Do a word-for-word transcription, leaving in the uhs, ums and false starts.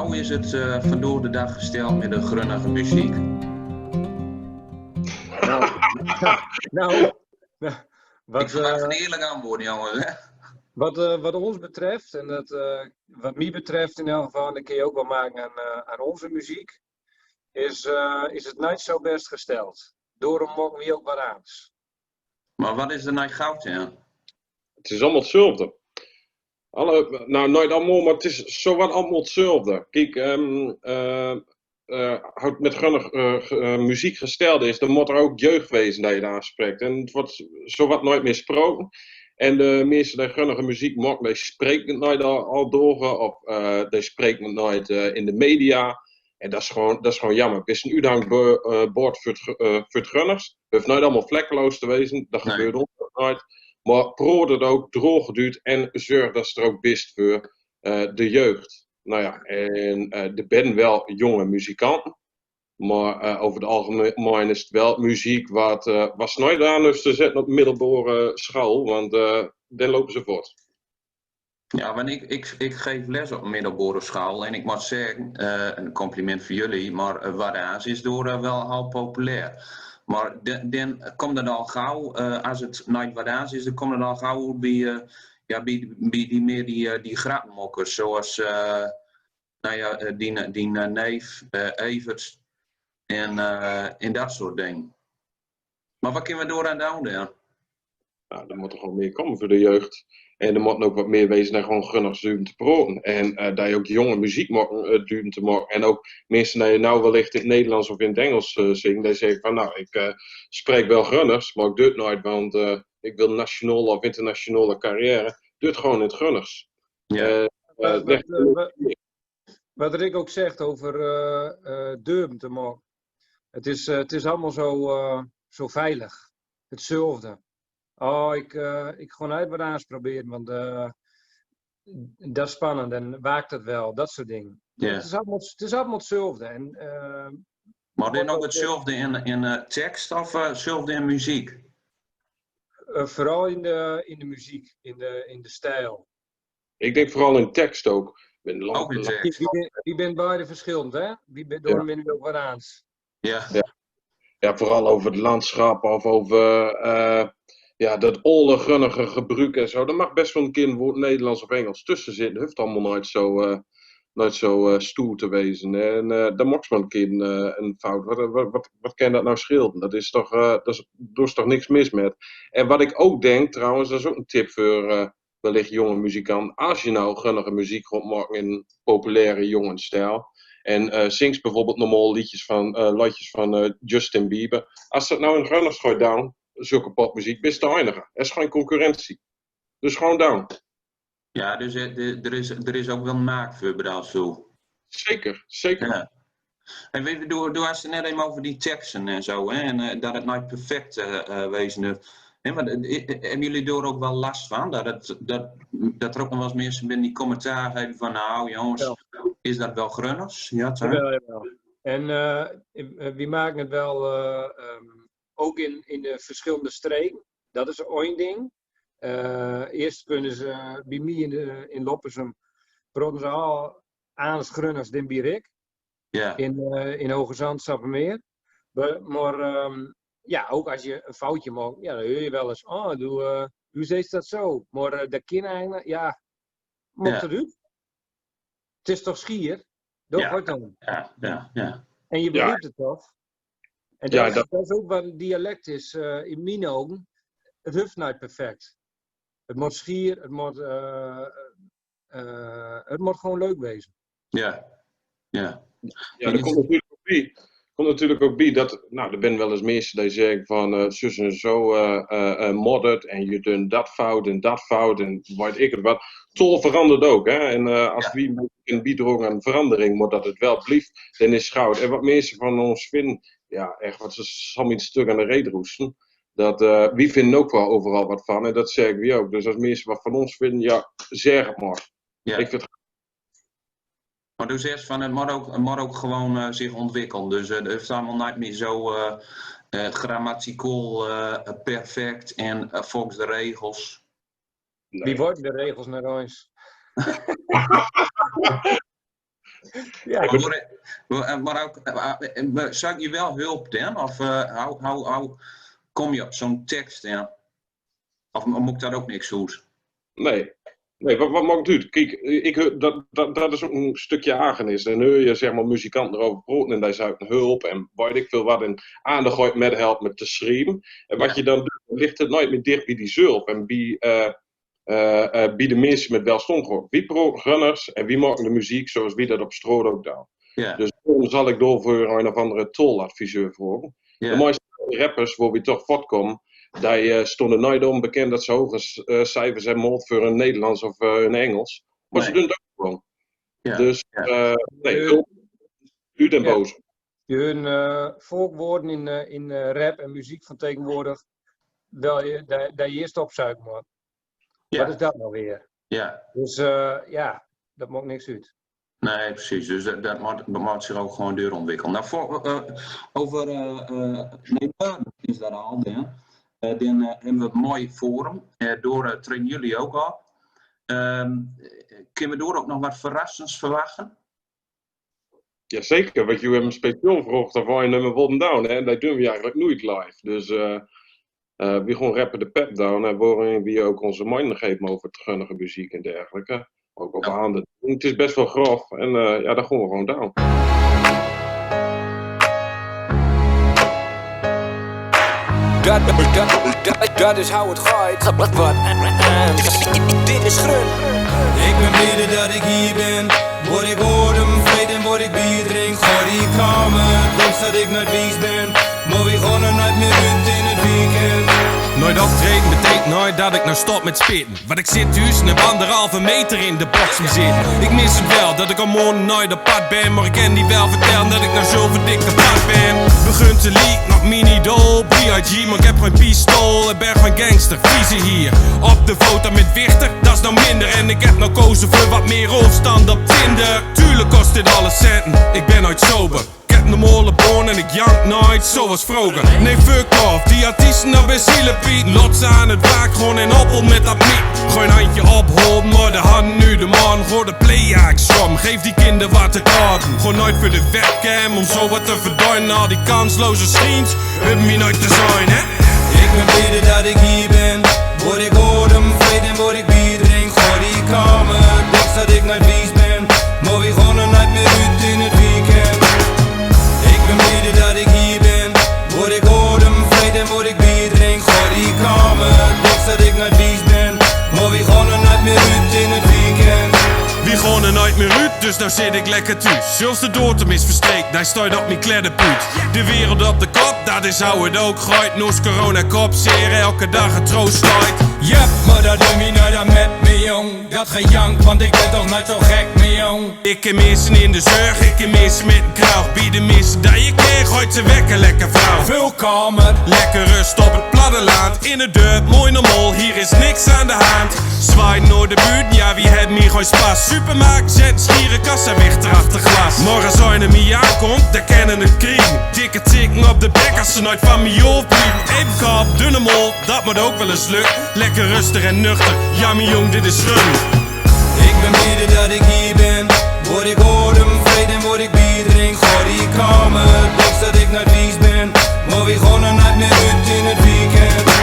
Hoe is het eh, vandaag de dag gesteld met de grunnige muziek? Nou, nou, nou, wat, Ik vraag eh, een eerlijk antwoord, jongen. Hè? Wat, eh, wat ons betreft, en dat, eh, wat mij betreft in elk geval, en dat kun je ook wel maken aan, eh, aan onze muziek, is, eh, is het nooit zo best gesteld. Daarom maken we ook wat anders. Maar wat is er nou goud in? Het is allemaal hetzelfde. Alle, nou, nooit allemaal, maar het is zowat allemaal hetzelfde. Kiek, ehm eh, eh, hoe het met gunnig eh, ge- eh, muziek gesteld is, dan moet er ook jeugd wezen die je aanspreekt. En het wordt zowat nooit meer gesproken. En de mensen die gunnige muziek maken, die spreken het nooit al, al door, of eh, die spreken het nooit eh, in de media. En dat is gewoon, dat is gewoon jammer. Het is een uitdaging bo- eh, bord voor het, ge- eh, voor het gunners. Het hoeft nooit allemaal vlekkeloos te wezen. Dat Nee. Gebeurt ook nooit. Maar probeer het ook droog uit en zorg dat ze er ook best voor eh, de jeugd. Nou ja, en eh er zijn wel jonge muzikanten. Maar eh, over het algemeen is het wel muziek wat, eh wat ze nooit aan hoeven te zetten op middelbare school. Want eh dan lopen ze voort. Ja, want ik, ik, ik geef les op middelbare school en ik moet zeggen, eh, een compliment voor jullie, maar eh, Wardaans is door eh, wel al populair. Maar de- dan komt het al gauw, eh, als het nooit Wardaans is, dan komt het al gauw bij, eh, ja, bij, bij die meer die, eh, die grappenmokkers, zoals eh, nou ja, eh, die, die eh, neef eh, Evert en, eh, en dat soort dingen. Maar wat kunnen we door aan doen dan? Nou, er moet er gewoon meer komen voor de jeugd. En er moet ook wat meer wezen dan gewoon gunnig zuum te proten. En eh daar je ook jonge muziek maken, eh, duwen te maken. En ook mensen die je nou wellicht in het Nederlands of in het Engels eh, zingen, die zeggen van nou, ik eh, spreek wel Gunners, maar ik doe het nooit, want eh, ik wil nationale of internationale carrière. Doe het gewoon in het Gunners. Ja. Eh, eh, Wat, leg- wat, eh, wat, wat Rick ook zegt over eh eh durven te maken. Het is, eh, het is allemaal zo, eh, zo veilig. Hetzelfde. Oh, ik, eh, ik gewoon even wat aansproberen, want eh, dat is spannend en waakt het wel, dat soort dingen. Ja. Het is allemaal, het is allemaal hetzelfde. En, eh, Maar dan wordt ook ook, hetzelfde in, in eh, tekst of eh, hetzelfde in muziek? eh, vooral in de, in de muziek, in de, in de stijl. Ik denk vooral in tekst ook. Ik ben lang- Ook in Die, tekst. die, ben- die ben beide verschillend, hè? Die ben, daarom ben ik ook wat aan. Ja. Ja, vooral over het landschap of over eh, ja, dat olle gunnige gebruik en zo. Er mag best wel een keer een woord Nederlands of Engels tussen zitten. Dat hoeft allemaal nooit zo, eh, nooit zo eh, stoer te wezen. En eh dan maakt ze maar een keer een, eh, een fout. Wat, wat, wat, wat kan dat nou schelen? Dat is toch, eh, dat is, daar is toch niks mis met. En wat ik ook denk, trouwens, dat is ook een tip voor eh, wellicht jonge muzikanten. Als je nou gunnige muziek gaat maken in een populaire jongenstijl. En eh zings bijvoorbeeld normaal liedjes van, eh, liedjes van eh, Justin Bieber. Als dat nou in Gunners gaat doen, zulke popmuziek, bist de enige. Er is geen concurrentie. Dus gewoon doen. Ja, dus eh, de- er is, er is ook wel maak voor, bedoel zo. Zeker, zeker. Ja. En we, we, we hadden het net even over die teksten en zo, hè, en eh, dat het nooit perfect eh eh, wezen hoeft. Hè, maar eh, eh, hebben jullie daar ook wel last van? Dat, het, dat, dat er ook nog wel eens mensen binnen die commentaar hebben van, nou jongens, Ja. Is dat wel Gunners? Ja, toch? Jawel, jawel. En eh, eh, we maken het wel eh, ehm, ook in, in de verschillende streken. Dat is één ding. Eh, eerst kunnen ze bij mij in, de, in Loppersum, proten ze al anders Gunners dan bij Rick. Ja. In, eh, in Hoge Zand, Sappemeer. Maar, maar ehm, ja, ook als je een foutje maakt, ja, dan hoor je wel eens, oh, doe, eh, hoe zegt dat zo? Maar eh, dat kan eigenlijk, ja, moet Ja. het uit? Het is toch schier? Dat Ja. wordt dan. Ja, ja, ja. En je Ja. Begrijpt het toch? En Ja, dat, is, dat- dat is ook wat een dialect is eh, in mijn ogen. Het hoeft nooit perfect. Het moet schier, het moet, eh, eh, het moet gewoon leuk wezen. Ja, ja. Ja, er komt natuurlijk ook bij. Komt natuurlijk ook bij dat, nou, er zijn wel eens mensen die zeggen van, eh zus en zo, eh eh, eh, moet het, en je doet dat fout en dat fout en weet ik het wat. Tol verandert ook, hè. En eh als Ja. we een beetje kunnen bijdragen aan verandering, maar dat het wel blijft, dan is het goud. En wat mensen van ons vinden, ja, echt, wat ze soms een stuk aan de reet roesten, dat eh we vinden ook wel overal wat van. En dat zeggen we ook. Dus als mensen wat van ons vinden, ja, zeg het maar. Ja. Ik vind Maar du zegt van, het moet ook, het moet ook gewoon eh, zich ontwikkelen. Dus eh, het hoeft allemaal niet meer zo eh, eh, grammaticaal eh, perfect en eh, volgens de regels. Nee. Wie worden de regels naar ons? Ja, maar, maar, maar ook, eh, eh, maar zoek je wel hulp dan? Of eh, hoe, hoe, hoe kom je op zo'n tekst dan? Of mo-, maakt dat ook niks uit? Nee. Nee, wat, wat maakt het uit? Kijk, ik, heur- dat, dat, dat is ook een stukje ergernis. En heur je, zeg maar, muzikanten erover praten en die zoeken hulp en weet ik veel wat en aandacht gooit met helpen met te schrijven. En wat je dan doet, dan ligt het nooit meer dicht bij die zelf en bij, eh, eh, eh, bij de mensen met welstand gewoon. Wie pro-, runners en wie maken de muziek zoals wie dat op straat ook doen. Ja. Dus daarom zal ik daarvoor een of andere tooladviseur vragen. Ja. De meeste rappers, waar we toch voortkomen, die eh, stonden nooit onbekend dat ze hoge s- eh, cijfers hebben gehaald voor hun Nederlands of eh, hun Engels. Maar ze Nee. doen het ook gewoon. Ja. Dus Ja. eh, nee, Hun- hulp, u den Ja. boze. Je hun eh volk worden in, eh, in eh, rap en muziek van tegenwoordig, wel je, daar, daar je eerst op zoek moet. Ja. Wat is dat nou weer? Ja. Dus eh, ja, dat maakt niks uit. Nee, precies. Dus dat, dat moet, dat moet zich ook gewoon doorontwikkelen. Nou, voor, eh, over eh, eh, nee, eh, is dat al, hè? Eh, dan eh, hebben we het mooi forum. Eh, door eh, trainen jullie ook al. Ehm, kunnen we door ook nog wat verrassends verwachten? Jazeker, want jullie hebben speciaal gevraagd of wij een nummer wilden doen, hè? En dat doen we eigenlijk nooit live. Dus eh, eh, we gaan rapper de pep down en waarin we ook onze mening geven over teruggunnige muziek en dergelijke. Ook op Ja. andere dingen. Het is best wel grof en eh, ja, dat gaan we gewoon doen. Dat, dat, dat, dat is how het gaat. Wat, eh, dit is Grun. Ik ben blij dat ik hier ben. Waar ik adem, vrede en waar ik bier drink. Ga die kamer, denk dat ik net wies ben. Maar we gaan er nooit meer uit in het weekend. Nooit optreden betekent nooit dat ik nou stop met spitten. Want ik zit thuis en heb anderhalve meter in de box gezeten. Ik mis het wel dat ik al maanden nooit op pad ben. Maar ik kan die wel vertellen dat ik nou zo verdikke pad ben. Begint te liek nog mini dol, B I G, maar ik heb geen pistool. Ik ben geen gangster, vieze hier. Op de foto met wichter, dat is nou minder. En ik heb nou kozen voor wat meer afstand op Tinder. Tuurlijk kost dit alles centen, ik ben nooit sober. Ik heb normale bonen en ik jank nooit zoals vroeger. Nee, fuck off, die artiesten, dat ben zielepiet. Lot ze aan het waak, gewoon in oppel met dat miet. Gooi een handje op, hol maar de hand nu de man. Gooi de play-ax rom, geef die kinder wat te katen. Gewoon nooit voor de webcam om zo wat te verduinen. Al die kansloze streams, hun me nooit te zijn, hè? Ik ben blij dat ik hier ben. Waar ik adem, vrede en waar ik bier drink. Ga die kamer, denk dat ik net wies ben. Maar we gaan er nooit meer uit in het weekend. Ik ben blij dat ik hier ben. Waar ik adem, vrede en waar ik bier drink. Ga die kamer, denk dat ik net wies ben. Maar we gaan er nooit meer uit in het weekend. We gaan er nooit meer uit, dus nou zit ik lekker thuis. Zelfs de datum is verstreken, hij stijt op mijn kleddenpuut. De wereld op de kop, dat is how het ook gaat. Noors coronakop, zeer elke dag het troost stijt. Yep, maar dat doet me nooit aan met me, jong. Dat gejank, want ik ben toch nooit zo gek, me jong. Ik ken mensen in de zorg, ik ken mensen met een kraag. Bij de mensen die je kent, gooit ze wekken lekker vrouw. Veel kalmer. Lekker rust op het platteland, in het dorp, mooi normaal, hier is niks aan de hand. Zwaai naar de buurt, ja, wie het meer gewoon spas. Supermarkt, zet schieren, kassa, wichter achter glas. Morgen zijn er meer aankomt, dan kennen het kriegen. Dikke tikken op de bek als ze nooit van me af blijven. Even kop, dunne mol, dat moet ook wel eens lukken. Lekker rustig en nuchter, ja, mijn jong, dit is Grun. Ik ben blij dat ik hier ben. Waar ik adem, vrede en waar ik bier drink. Ga die kamer, denk dat ik net wies ben. Maar we gaan er nooit meer uit in het weekend.